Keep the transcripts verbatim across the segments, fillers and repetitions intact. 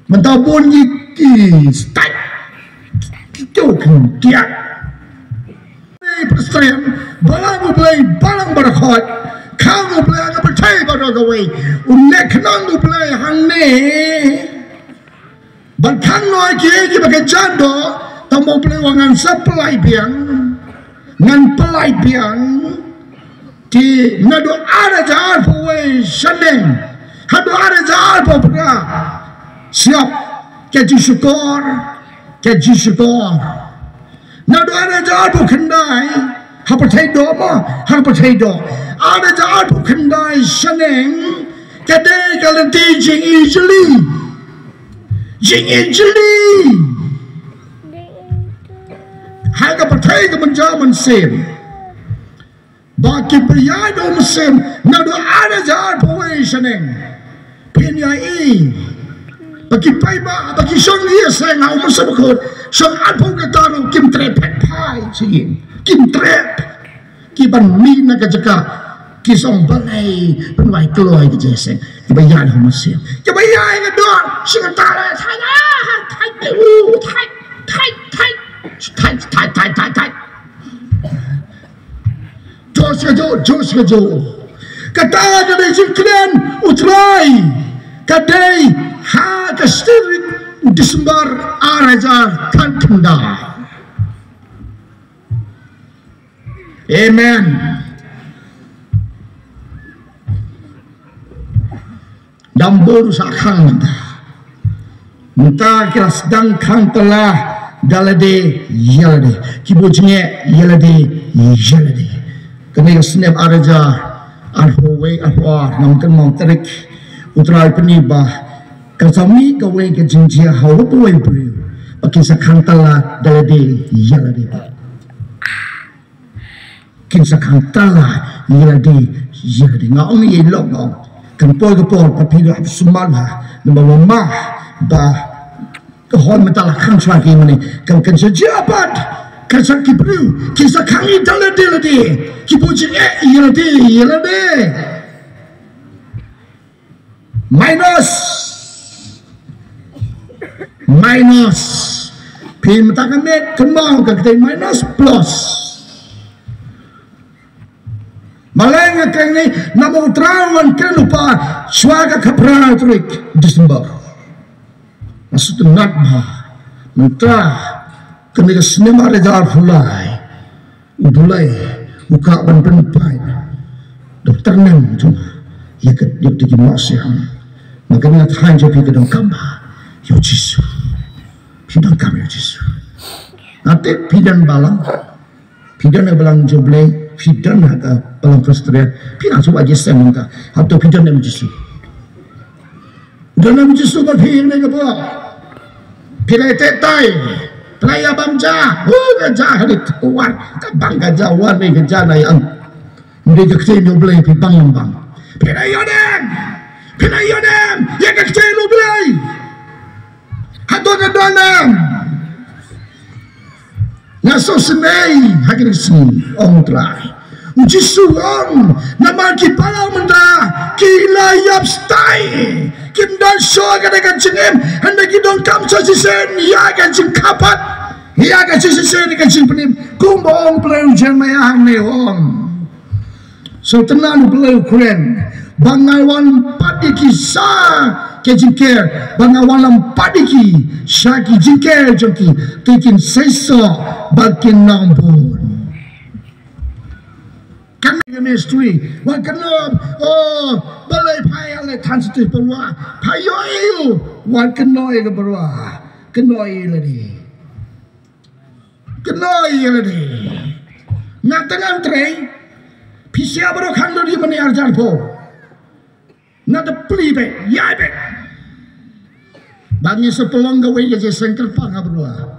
Mynta bun ki ki stai ki kew khyndiat. Ei, Presbyterian, balang U Blei, balang baroh khoit. Khang U Blei ha ka pyrthei baroh kawei. U ne khnang U Blei hangne. Ban khang noh ïa ki, ïa ki ba ka jan doh, tang ba U Blei u ong ngan sa pynlait biang. Ngan pynlait biang. Te naduh ar hajar arphew wei shaneng haduh ar hajar arphew phra, siap, ka jingshukor, ka jingshukor. Naduh ar hajar arphew khyndai ha pyrthei doh mo, ha pyrthei doh. Ar hajar arphew khyndai shaneng ka dei ka lynti jingijli. Jingijli ha ka pyrthei ka mynta mynsiem. Ba ki ba ïaid ha u mynsiem naduh ar hajar arphew wei shaneng. Phin ïa i ba ki paidbah ba ki shong ïaseng ha u Mynsiem Bakhuid, shong arphew kata ruh kim treh phet phai sha ïing, kim treh. Ki ban mih na ka jaka ki shong balei, pynwai kloi ka jingïaseng. Ki ba ïaid ha u mynsiem, ki ba ïaid ka dor, sngewthuh thait, thait, thait, thait, thait, thait, thait, thait, thait, thait. Josh ka jo, Josh ka jo. Kata ka dei jingkren U Trai. Ka dei ha ka shi tarik u December ar hajar khatkhyndai. Amen. Dang bun sa khang mynta. Mynta ki la sdang khang tala da lade ïa lade. Ki bujnge ïa lade ïa lade. Kane ka snem ar hajar arphew wei arphew ar, ngam kynmaw tarik, U Trai pyni ba kan sa mih kawei ka jingjia ha u wei u briew ba kin sa khang tala da lade ïa lade. Kin sa khang tala ïa lade ïa lade. Nga ong ïa i lok nga ong, kan poi ka por ba phi hap sumar ha, namar ba ma ba ka hoi mynta la khang shuwa ki mane. Kan, kan sa jia pat, kan sa ki briew kin sa khang ïa lade lade. Ki bujnge ïa lade ïa lade. Minus. Minus. Phi mynta ka miet kynmaw ka ktien minus plus. Maleng ka ktien ne, namar U Trai u wan kren lypa shuwa ka khatphra tarik December. Nga sngewtynnat ba mynta kane ka snem ar hajar arphew lai, U Blei u kwah ban pynpaw da u tyrnem jong u ïa ka, ïa ka jingmut siang. Namar kane nga tharai jong phi ka donkam bha ïa U Jisu. Phi donkam ïa U Jisu. Nga tip phi don balang, phi don ha balang jong U Blei, phi don ha ka balang Presbyterian, phi nang shu ïa jingïaseng mynta. Hato phi don ïa U Jisu? Don ïa U Jisu bad phi ne ka ba phi la teh tai, phi la ïa bam ja, hu ka ja ha rit wan, ka bang ka ja wan ne ka ja na ïa ang. Nde ka ktien U Blei phi bang ym bang. Phi la ïa dem, phi la ïa dem ïa ka ktien U Blei. Hato ka don em? Nga sngewsynei ha kine ki sngi, ong U Trai. U Jisu u ong, namar ki palat mynta ki la ïap stai. Kim don shuh kata ka jingim, hynrei ki donkam shisien ïa ka jingkyrpad, ïa ka jingïaseng, ka jingpynim. Kumba ong U Blei, u Jeremaïah hangne u ong. Sngewtynnat, U Blei u kren ba nga wan pat ïa ki sha ka jingker, ba nga wan lam pat ïa ki sha ka jingker jong ki, te kin seisoh bad kin nang bun. Kane ka mystery, wat kynnoh, oh, balei pha ïaleh than shatei pyrwa, pha ïoh ïa u, wat kynnoh ïa ka pyrwa, kynnoh ïa lade. Kynnoh ïa lade. Nga tang ngam trei. Phi sngewbha baroh khang lade mane arjan pho. Nga da plie beit, ïai beit. Ba ngi sa pynlong kawei ka jingïaseng kyrpang ha baroh.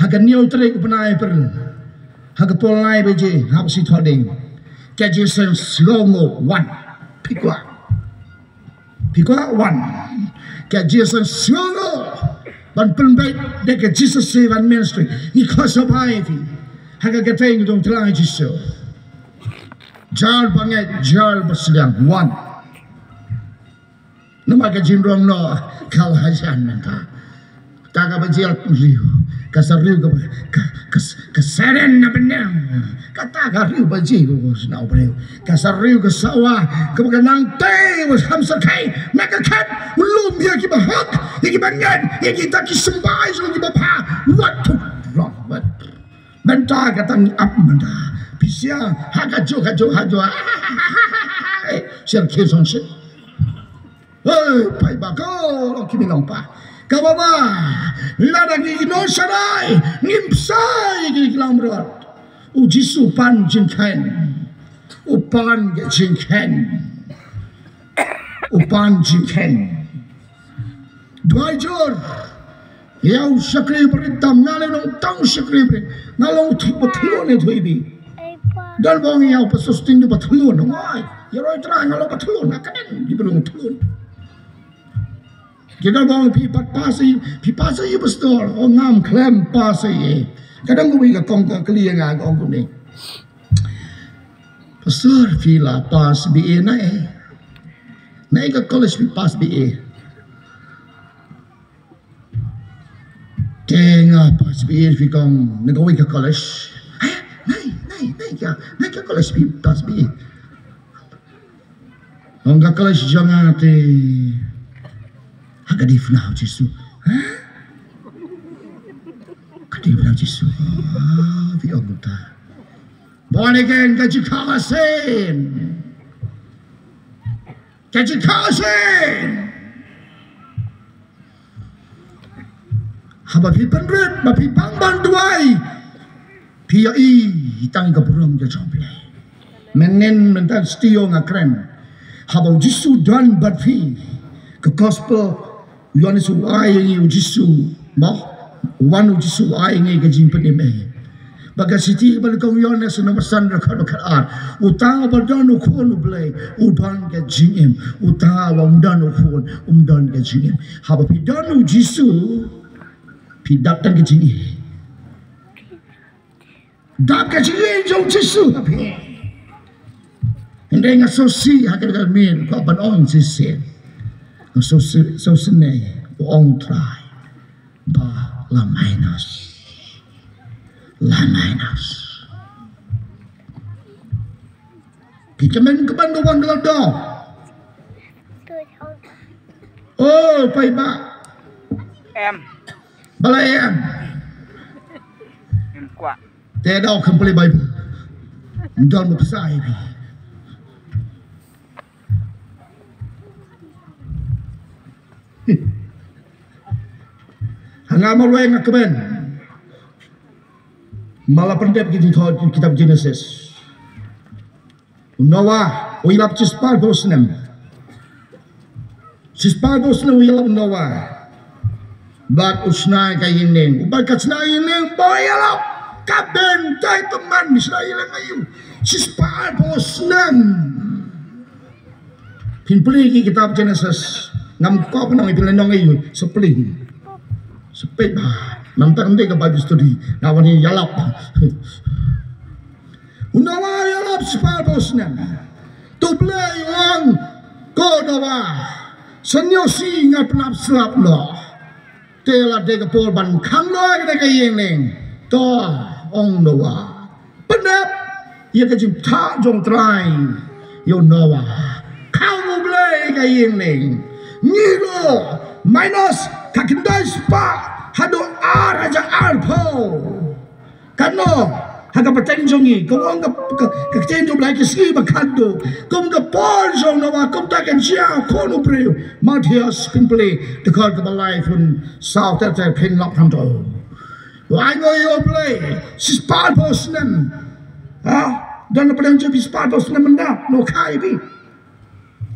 Ha ka hynñiew tarik u bnai April. Ha ka por lai baje, hap shu thoh ding. Ka jingïaseng slow mo wan. Phi kwah. Phi kwah wan. Ka jingïaseng sngewbha ban pynbeit da ka Jesus Save Ministry. Ngi khot sngewbha ïa phi ha ka kyrteng jong U Trai Jisu. Jar bangeit, jar basliang, wan. Namar ka jingrong noh ka la jan mynta. Ta ka ba jia riew, ka sa riew ka, ka, ka, ka seren na bneng. Kata ka riew ba jia ko sna u briew. Ka sa riew ka sawa, ka ba ka nang te wa ham sa kai, na ka khat, u lum ïa ki ba hok, ïa ki ba ngen, ïa kita ki symbai jong ki ba pha. Wat tu rong, wat. Mynta ka tang ap mynta. Pisia, ha ka jo, ka jo, ha jo. Sel ki song sel. Hei, pai ba ko, lo ki mi long pa. Ka ba ba, lada ngi ino sharai, ngim sai ki lang brot. U Jisu pan jingkhen. U pan ke jingkhen. U pan jingkhen. Duai jur. Ïa u shakri brit tam, nga le nong tang shakri brit. Nga long thu ba thlun ne thui bi. Dan bong ïa u pasus ting du ba thlun ngai. Ïa roi tra nga long ba thlun, na ka den di ba long thlun. Kita bong phi pat pass ïa, phi pass ïa pastor, o ngam khlem pass ïa. Ka dang wi ka kong ka kli ïa nga ka ong kumne. Pastor, phi la pass B A na eh. Na eh ka college phi pass B A. Te nga pass B A phi kong na ka wi ka college. Heh, na eh, na eh, na eh ka, na eh ka college phi pass B A. Ong ka college jong nga te. Ha ka dei fnau Jisu. Heh? Ka dei fnau Jisu. Ah, phi ong ta. Born again ka jingkha sin. Ka jingkha sin. Haba phi pynrit, ba phi pang ban duwai. Phi ïohi tang ka burom ka jong U Blei. Mynnin mynta stie nga kren. Haba u Jisu don bad phi. Ka gospel Ïoannis u ai ïa ngi u Jisu, mo? Wan u Jisu u ai ïa ngi ka jingpynim eh. Ba ka shithi ba lyngkot Ïoannis na ba san dkhot ba khatar. Uta uba don u Khun u Blei, u don ka jingim. Uta uba ym don u Khun, um don ka jingim. Haba phi don u Jisu, phi dap tang ka jingim. Dap ka jingim jong Jisu ha phi. Hynrei nga sngewsih ha kane ka miet, ko ban ong shisien. Nga sngewsih, sngewsih ne, u ong Trai. Ba la minus. La minus. Ki kmen kmen ba wan ka la dap. Oh, pai ba. Em. Ba la em. Em kwah. Te dau kham pule Bible. Ndon mo psa ai bi. Hanga ma lwe nga kmen. Ma la pyndep ki jingthoh kitab Genesis. U Noah, u ïalap shispah phew snem. Shispah phew snem u ïalap u Noah. Bad u shna ka ïing ning. U bad ka shna ïing ning, ba u ïalap. Ka bynta tymmen shna ïing ning aïu. Shispah phew snem. Phin plie ki kitab Genesis. Ngam kwah ban ong ïa phi lyngnong aïu. Sa plie. Sa peit ba. Nangta ngam dei ka Bible study. Nga wan ïalap. U Noah ïalap shispah phew snem. To Blei u ong, ko Noah, sa ñiew shi nga pynap slap noh. Te la dei ka por ban khang noh ïa ka ïing ning. To, ong Noah. Pyndep ïa ka jingthoh jong Trai ïa u Noah. Khang U Blei ïa ka ïing ning. Ngi ruh, minus ka khyndai spah haduh ar hajar arphew. Katno, ha ka pateng jong ngi, ka ong ka, ka, ka ktien jong U Blei ki sngi ba khatduh. Kum ka por jong Noah, kumta kan jia u Khun u briew. Mathaios phin plie, dkhot kaba lai phew saw ter ter phin lap hangto. Wai ngoi ïa U Blei, shispah phew snem. Ha? Don na pateng jong phi shispah phew snem mynta, no khai phi.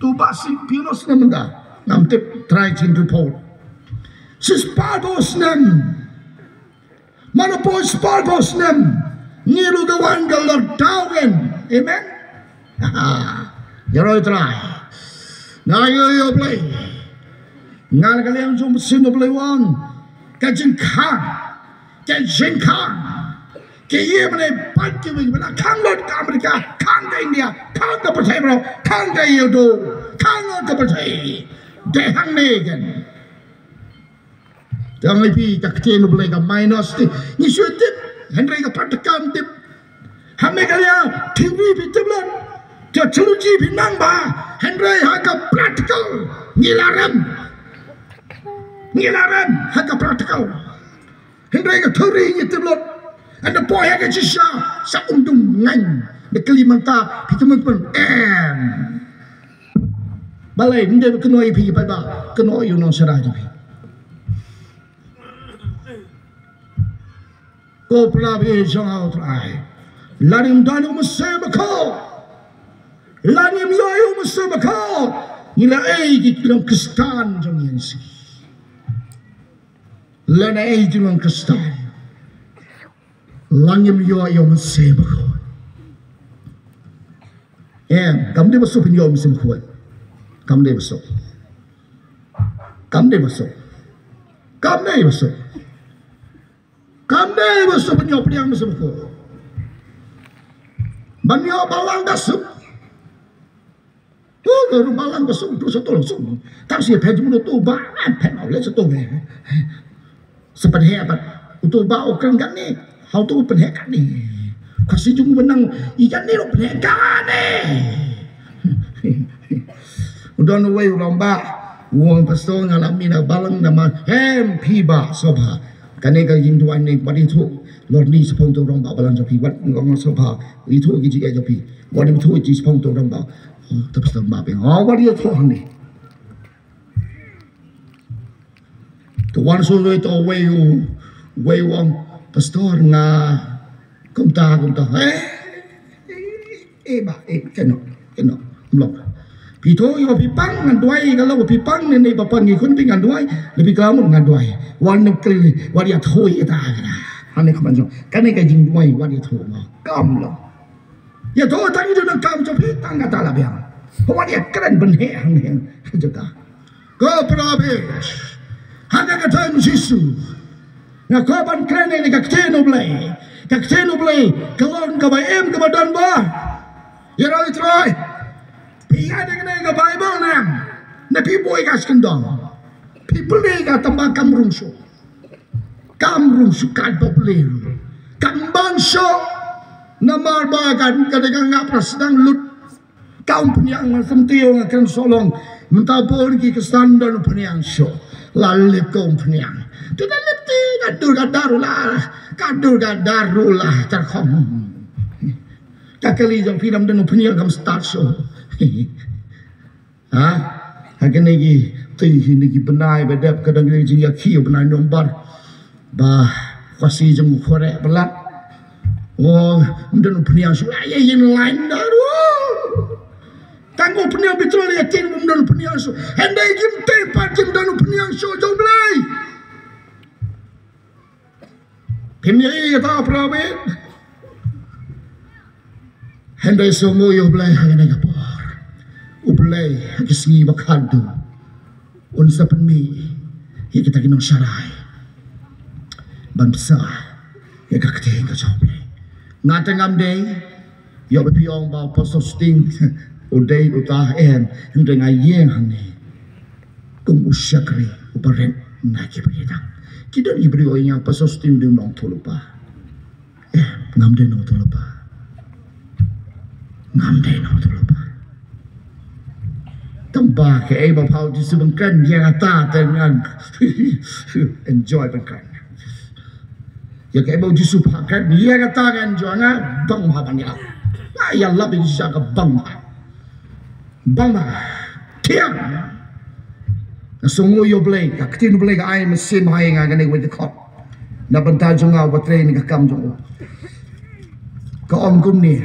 Tu ba shi phi no snem mynta. Ngam tip Trai Jisu phew. Shispah phew snem. Mano poi spah phew snem. Ngi ruh ka wan ka la dap ken. Amen. Ïa roi Trai. Nga ïohi ïa U Blei. Nga la ka liang jong u mynsiem U Blei wan. Ka jingkhang. Ka jingkhang. Ki ïa mane pat ki wing bana khang lut ka Amerika, khang ka India, khang ka pyrthei bro, khang ka Europe, khang lut ka pyrthei. Te hangne kan. Tang ïa phi ka ktien U Blei ka minus te. Ngi shu tip. Hynrei ka practical tip. Ha Meghalaya theory phi tip lut. Theology phi nang bha. Hynrei ha ka practical ngi la rem. Ngi la rem ha ka practical. Hynrei ka theory ngi tip lut. Hynda poi ha ka shisha sa um dum ngan. Da kali mynta phi tip lut pun. Em. Balei mynta kynnoh ïa phi ba kynnoh ïa u nongsharai jong phi. Ko para bangeit jong U Trai. Lada ngim don ïa u Mynsiem Bakhuid. Lada ngim ïoh ïa u Mynsiem Bakhuid. Ngi la ei ki long Khristan jong ngi. Lada ei ki long Khristan. Lada ngim ïoh ïa u Mynsiem Bakhuid. Em, kam dei ba suk phin ïoh u Mynsiem Bakhuid. Kam dei ba suk. Kam dei ba suk. Kam dei ba suk. Kam dei ba suk ban ïoh pdiang Mynsiem Bakhuid. Ban ïoh balang da suk. Tu ka ruh balang ka suk tu sa tu langsung. Tang shi phet jong uto ba phet mau le sa tu be. Sa pynheh pat uto ba u kren kane. Hau tu pynheh kane. Ka shi jong u ba nang i kane ruh pynheh kane. U don uwei u rangbah u ong, pastor, nga la mih na balang namar hem phi ba sngewbha. Kane ka jingduwai ne wat ïathuh lor ni shaphang uto u rangbah balang jong phi, wat ngong sngewbha ïathuh ki jingeh jong phi. Wat ïathuh ki shaphang uto u rangbah. Oh, to pastor, map ïa nga. Oh, wat ïathuh hangne. To wan shu to wei u, wei u ong, pastor, nga kumta kumta. Eh, eh, eh, ba, eh, kano, kano, mlok. Phi to ïa phi pang ngan duwai, ka lo phi pang ne ne ba pang ngi khun phi ngan duwai, le phi ka mut ngan duwai. Wan ne kli, wan ïathuh ïa ta ka. Hangne ka ban jong. Kane ka jingduwai wan ïathuh ma. Kam lo. Ïathuh tang ïa u nongkam jong phi tang kata la biang. Wan ïakren ban heh hangne. Jaka. Ko para bangeit. Ha ka kyrteng Jisu. Nga kwah ban kren ïa ka ktien U Blei. Ka ktien U Blei ka long kaba im kaba don bor. Ïa U Trai. Phi ïa dei kane ka Baibl ne em? Ne phi buh ïa ka sha kyndong. Phi pule ïa ka tang ba kam rung shuh. Kam rung shuh kat ba pule ruh. Kam bang shuh. Namar ba ka dei ka ngap ra sdang lut. Ka umphniang, man sa mthiu nga kren shuh long. Mynta bun ki Khristan don umphniang shuh. La lip ka umphniang. Te da lip te ka dur ka dar ruh la. Ka dur ka dar ruh la. Tar khong. Ka kali jong phi dang don umphniang kam start shuh. Ha? Ha kine ki, te kine ki bnai ba dep ka dang kine ki jingïakhih bnai November. Ba khasi jong u Khreh ba lait. Oh, ym don u pynïasoh shuh, ïa ïa line da ruh. Tang u pynïasoh bitrol ïa kin ym don u pynïasoh shuh. Hynrei kim tei pat kim don u pynïasoh shuh jong Blei. Kim ïa ïa ta pra bit. Hynrei sngewbha ïa u Blei ha kane ka por. U Blei ha ki sngi ba khadduh. Un sa pynmih ïa kita ki nongsharai ban pynshai ïa ka ktien ka jong U Blei. Nga te ngam dei ïoh ba phi ong ba u Pastor Sting u dei uta, em, hynrei nga ïeng hangne kum u shakri uba rit na ki briew. Ki don ki briew ong ïa nga u Pastor Sting u dei u nongïathuhlypa. Eh, ngam dei nongïathuhlypa. Ngam dei nongïathuhlypa. Tang ba kaei ba pha u Jisu ban kren ïa kata te ngan enjoy ban kren. Ïa kaei ba u Jisu pha kren ïa kata ngan enjoy, nga bang bha ban ïalap. Nga ïalap ïa ka Jisu ka bang bha. Bang bha. Thiang. Nga sngew ïa U Blei, ka ktien U Blei ka ai mynsiem ha nga kane kawei ka dkhot. Na bynta jong nga uba trei ïa ka kam jong u. Ka ong kumne.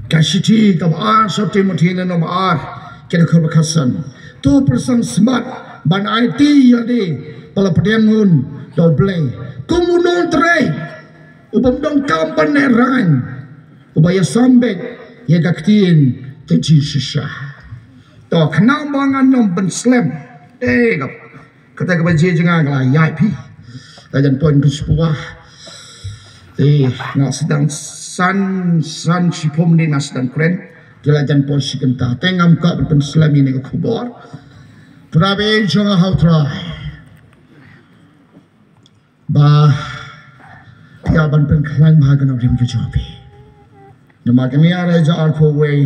Ka shithi kaba ar sha u Timothi lynnong ba ar, ka dkhot ba khatsan. To pyrshang smat ban aiti ïa lade ba la pdiang un da U Blei kum u nongtrei ubym donkam ban lehraiñ, uba ïasam beit ïa ka ktien ka jingshisha. To khnang ba ngan ym pynslem. Eh, kata kaba jia jong nga ka la ïaid phi. Ka jan pon phi shuwa. Eh, nga sdang san, san shiphew minit nga sdang kren. Ki la jan poi shi kynta te ngam kwah ban pynslem ïa kane ka khubor. Para bangeit jong nga ha U Trai, ba ïa ban pynkhlaiñ bha ka nongrim ka jong phi. Namar kane ar hajar arphew wei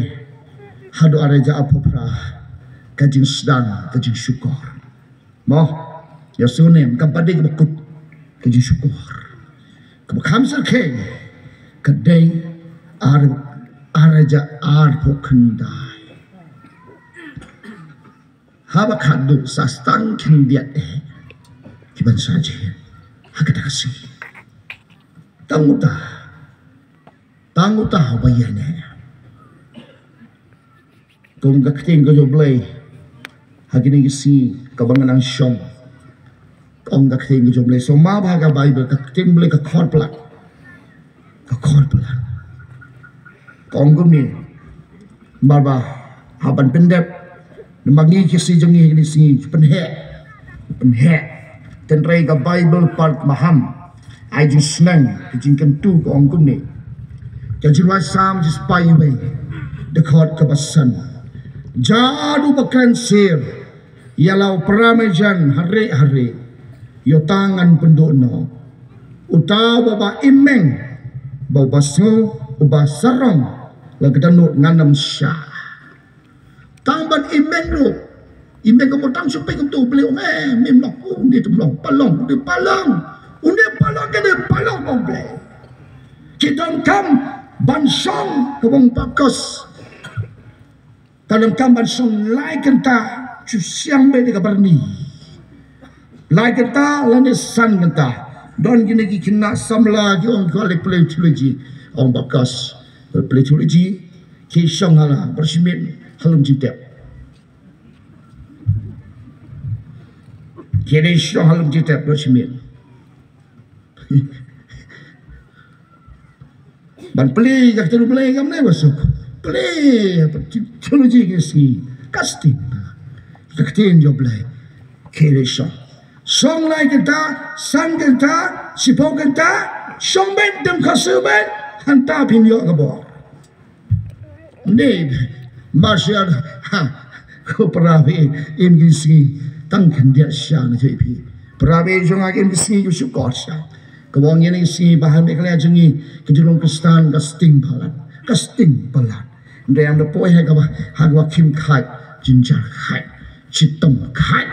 haduh ar hajar arphew phra ka jingsdang ka jingshukor. Mo, ïa sngewbha ne em, kam pat dei kaba kut ka jingshukor. Kaba kham syrkhei ka dei ar, ar hajar arphew khyndai. Haba khadduh sa tang khyndiat eh ki ban sa jin ha kata ka sngi. Tang uta, tang uta haba ïa ne. Kum ka ktien ka jong U Blei ha kine ki sngi kaba nga nang shong. Ong ka ktien ka jong U Blei, so ma ba ka Bible, ka ktien U Blei ka khot palat. Ka khot palat. Ka ong kumne. Mar ba ha ban pyndep. Namar ngi ki sngi jong ngi, ngi sngi pynheh. Pynheh. Tynrai ka Bible pat maham. Ai jingsneng, ka jingkyntu ka ong kumne. Ka jingrwai Salm jispah wei. Dkhot kaba san. Jadu ba kren sir. Ïa la u para marjan hare hare. Ïa uta ngan pynduh noh. Uta uba imeng. Ba uba sngew, uba sarong. La ka dohnud ngan ym shah. Tang ban imeng ruh. Imeng ka mut tang shu peit kumto, U Blei ong eh, mem long, u ne tum long, palong, u ne palong. U ne palong, ka ne palong, U Blei. Ki donkam ban shong ka bong bakos. Ka donkam ban shong lai kynta, shu siang beit da ka byrni. Lai kynta lane san kynta. Don kine ki khynnah samla ki ong ki leh pule theology. Ong bakos. Pule theology. Ki shong ha la, baroh shi miet ha lum jingtep. Ki dei shong ha lum jingtep baroh shi miet. Ban plie ïa ka ktien U Blei kam dei ba suk. Plie ïa ka theology kine ki sngi. Ka sting. Ka ktien jong U Blei. Ki dei shong. Shong lai kynta, san kynta, shiphew kynta, shong beit, dem khot shuh beit, hangta phin ïoh ka bor. Dei, Marshall, ha, ko para bangeit, ïa kine ki sngi, tang khyndiat sha na jong phi. Para bangeit jong nga, ïa kine ki sngi, ïa shukor sha. Kaba ong ïa kine ki sngi, ba ha Meghalaya jong ngi, ka jinglong Khristan, ka sting palat, ka sting palat. Hynrei ym da poi ha kaba, ha kaba khim khait, jynjar khait, chitom khait.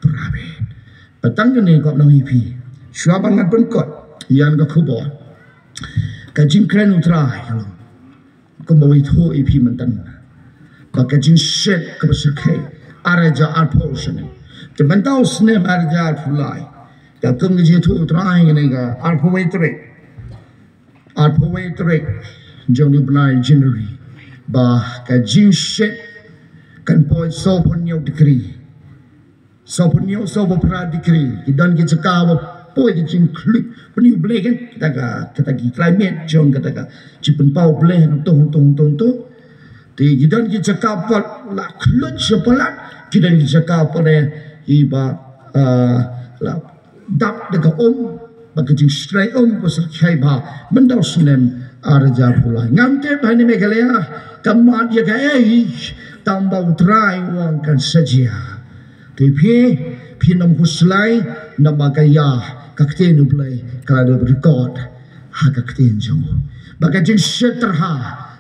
Para bangeit. Ba tang kane ko nang ïa phi. Shuwa ban ngan pynkut ïa ka khubor. Ka jingkren U Trai ka long. Kumba u ïathuh ïa phi mynta. Ba ka jingshet kaba syrkhei. Ar hajar arphew snem. Te mynta u snem ar hajar arphew lai. Ka kum ka jingïathuh U Trai kane ka arphew wei tarik. Arphew wei tarik jong u bnai January. Ba ka jingshet kan poi sawphew hynñiew degree. Sawphew hynñiew, sawphew phra degree. Ki don ki jaka ba poi ki jingkhluit. Pynïoh Blei kan. Kata ka, kata ki climate jong kata ka. Jingpynpaw Blei hangto, hangto, hangto, hangto. Te ki don ki jaka pat la khluit sha palat. Ki don ki jaka pat eh, iba, ah, la dap da ka um, ba ka jingshlei um ka syrkhei bha, mynta u snem ar hajar arphew lai. Ngam tip ha ne Meghalaya, ka mad ïa kaei, tang ba U Trai u ong kan sa jia. Te phi, phin ym khuslai, namar ka ïa, ka ktien U Blei, ka la dep record ha ka ktien jong u. Ba ka jingshet tyrha,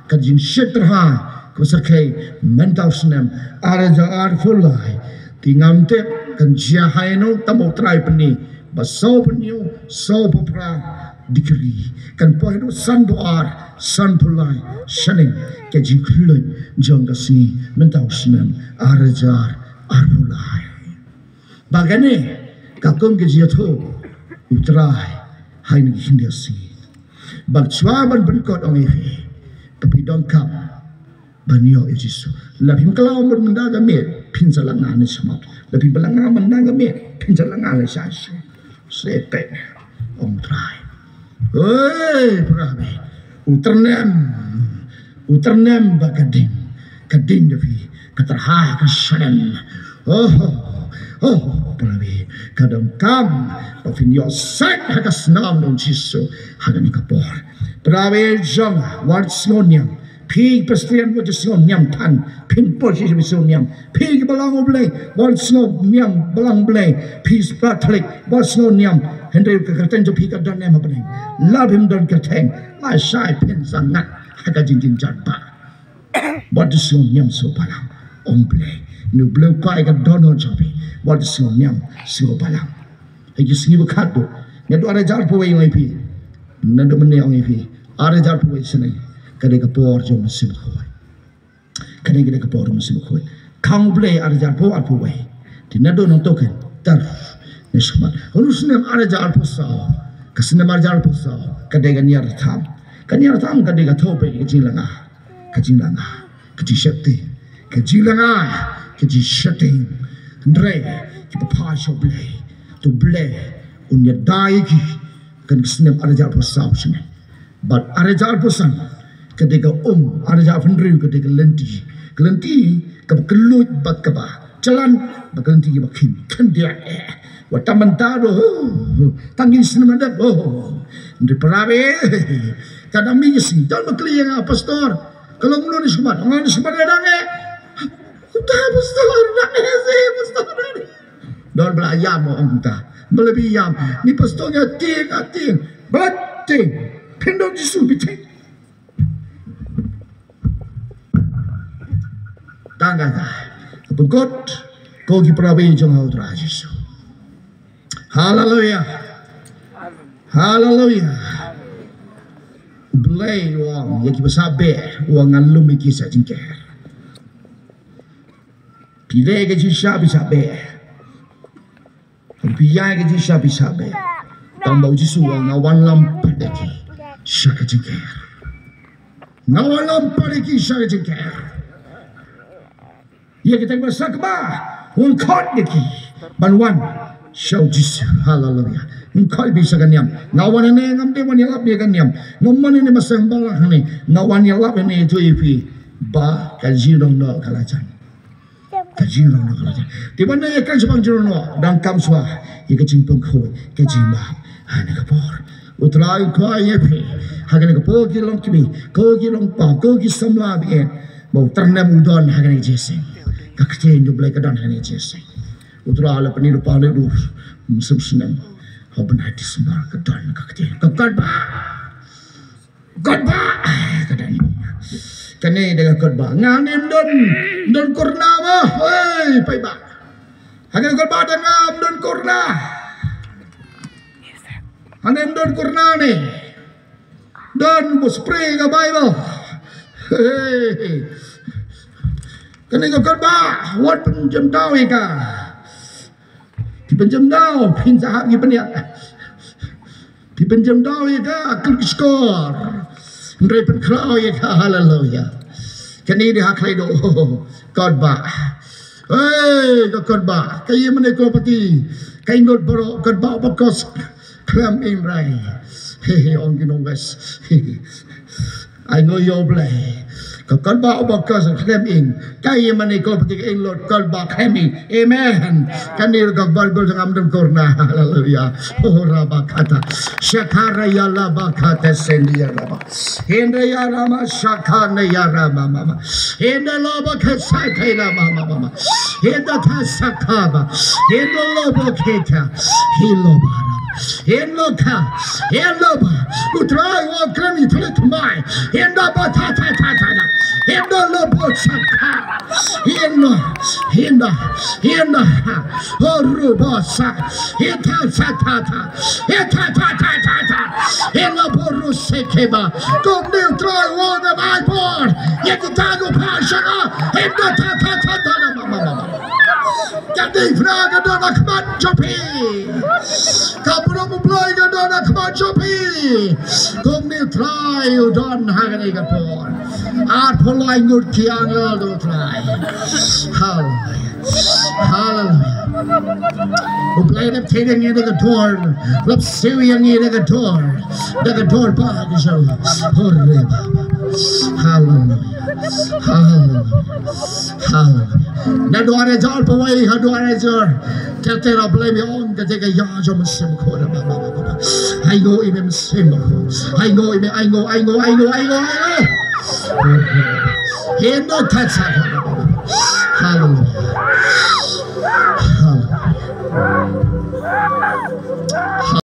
ka jingshet tyrha, ka syrkhei mynta u snem ar hajar arphew lai. Te ngam tip kan jia haino, tang ba U Trai pyni ba sawphew hynñiew, sawphew phra degree. Kan poi haduh sanphew ar, sanphew lai shaneng ka jingkhluit jong ka sngi mynta u snem ar hajar arphew lai. Ba kane ka kum ka jingïathuh U Trai ha kine ki khyndiat sngi. Ba shuwa ban pynkut ong ïa phi, ba phi donkam ban ïoh ïa U Jisu. La phim khlaw mynta ka miet, phin sa la ngan ne shamot. La phim la ngan mynta ka miet, phin sa la ngan ne sha shu. Slepek ong U Trai. Hei, para bangeit. U tyrnem. U tyrnem ba ka ding. Ka ding da phi. Ka tyrha ka snem. Oh, oh, para bangeit. Ka donkam ba phin ïoh sait ha ka snam jong U Jisu ha kane ka por. Para bangeit jong nga, wat sngewniang. Phi Presbyterian wat sngew niam than, phin por shi phi sngew niam. Phi ki balang U Blei wat sngew niam, balang Blei. Phi Catholic wat sngew niam. Hynrei ka kyrteng jong phi ka don niam ha bneng. Lada phim don kyrteng, lashai phin sa ngat ha ka jingjynjar ba. Wat sngew niam sngew balang, ong Blei. Une U Blei u kwah ka dohnud jong phi. Wat sngew niam sngew balang. Ha ki sngi ba khatduh, naduh ar hajar arphew wei, ong ïa phi. Naduh mynne, ong ïa phi, ar hajar arphew wei snem, ka dei ka por jong U Mynsiem Bakhuid. Ka dei, ka dei ka por jong U Mynsiem Bakhuid. Ka ong Blei ar hajar arphew, arphew wei. Te naduh nangto kan tar ne shakhmat. Haduh u snem ar hajar arphew saw, ka snem ar hajar arphew saw, ka dei ka niar tam. Ka niar tam ka dei ka thoh beit ka jinglanga. Ka jinglanga, ka jingsheptieng, ka jinglanga, ka jingsheptieng. Hynrei kiba phai sha U Blei, to U Blei un ïada ïa ki. Kan ka snem ar hajar arphew saw shane. Bad ar hajar arphew san, ka dei ka um, ar hajar arphew hynriew ka dei ka lynti. Ka lynti kaba kylluid bad kaba jlan, bad ka lynti kaba khim khyndiat, eh. Wat tam mynta ruh, tang ki snem hadap, oh. Hynrei para bangeit, ka dang mih ka sngi, don ba kylli ïa nga, pastor, ka long kumno ne shakhmat? Nga ne shakhmat dang eh. Kumta pastor, dang eh shi pastor, dang eh. Don ba la ïam, ong kumta. Ba la ïam. Ni pastor, nga tieng, nga tieng. Ba la tieng. Phin don Jisu, phi tieng. Tang kata. Ka pynkut, ko ki para bangeit jong U Trai Jisu. Haleluia. Haleluia. U Blei u ong ïa kiba shah beh, u ong ngan lum ïa ki sha jingker. Phi leh ka jingshah, phi shah beh. Phi ïa ka jingshah, phi shah beh. Tang ba U Jisu u ong nga wan lum pat ïa ki sha ka jingker. Nga wan lum pat ïa ki sha ka jingker. Ïa kita kiba shah kba, u ong khot ïa ki ban wan sha U Jisu. Haleluia. Ong khot ïa phi sha ka niam. Nga wan hangne, ngam dei wan ïalap ïa ka niam. Ngam wan hangne ba seng balang hangne. Nga wan ïalap hangne ïa phi ba ka jinglong noh ka la jan. Ka jinglong noh ka la jan. Te ban ïa ka jingpang jinglong noh, dang kam shuwa ïa ka jingpynkhuid, ka jingmap. Ha kane ka por U Trai u kwah ïa phi. Ha kane ka por ki long kmie, ko ki long kpa, ko ki samla bangeit, ba u tyrnem u don ha kane ka jingïaseng. Ka ktien U Blei ka don ha kane ka jingïaseng. U Trai u la pyni lypa lei ruh, mynsiem snem, ha u bnai December ka don ka ktien. Ka kot ba Kot ba, ka don. Kane dei ka kot ba. Nga ne ym don, ym don corona mo. Hei, paidbah. Ha kane kot ba dang nga ym don corona. Nga ne ym don corona ne. Don ba spray ka Bible. Hei. Kane ka kot ba, wat pynjem daw ïa ka. Phi pynjem daw, phin sa hap ki bniat. Phi pynjem daw ïa ka kyrshkor. Hynrei pynkhlaw ïa ka, haleluia. Kane dei ha khlei doh. Kot ba. Hei, ka kot ba. Ka ïing mane ka pati. Ka ingot baroh, kot ba bakos. Khlem ing rai. He he, ong ki nong west. He he. Ai ngo ïa U Blei. Ka kot ba u ba ka sa khlem ing. Ka ïa mane ka pati ka ing lut kot ba khlem ing. Amen. Kane ka Baibl jong nga ym don corona. Haleluia. Oh, rabakata. Shakara ya labakata sendia raba. Hende ya rama shakane ya rama mama. Hende laba kesa kela mama mama. Hende kasa kaba. Hende laba keta. Hilo bara. Hilo ka. Hilo ba. U Trai u kren i thle tmai. Hende ba ta ta ta ta ta. Hende laba saka. Hende. Hende. Hende. Horu ba sa. Hita sa ta ta. Hita ta ta ta ta. Hende boru sekeba. Kumne U Trai u ong ha Baibl. Ïa kita kiba phai sha nga. Hynda ta ta ta ta na ma ma ma ma. Ka dei phra ka don ha khmat jong phi. Ka burom U Blei ka don ha khmat jong phi. Kumne U Trai u don ha kane ka por. Arphew lai ngut ki angel U Trai. Haleluia. Haleluia. U Blei u la pynthei ïa ngi da ka dur. U la pynsiw ïa ngi da ka dur. Da ka dur ba ka jaw. Hore ba. Haleluia. Haleluia. Haleluia. Naduh ar hajar arphew wei haduh ar hajar. Te te la Blei me ong ka te ka ïa jong Mynsiem Bakhuid. Ai ngo i me Mynsiem Bakhuid. Ai ngo i me, ai ngo, ai ngo, ai ngo, ai ngo, ai ngo. He no that sa. Hallelujah. Hallelujah.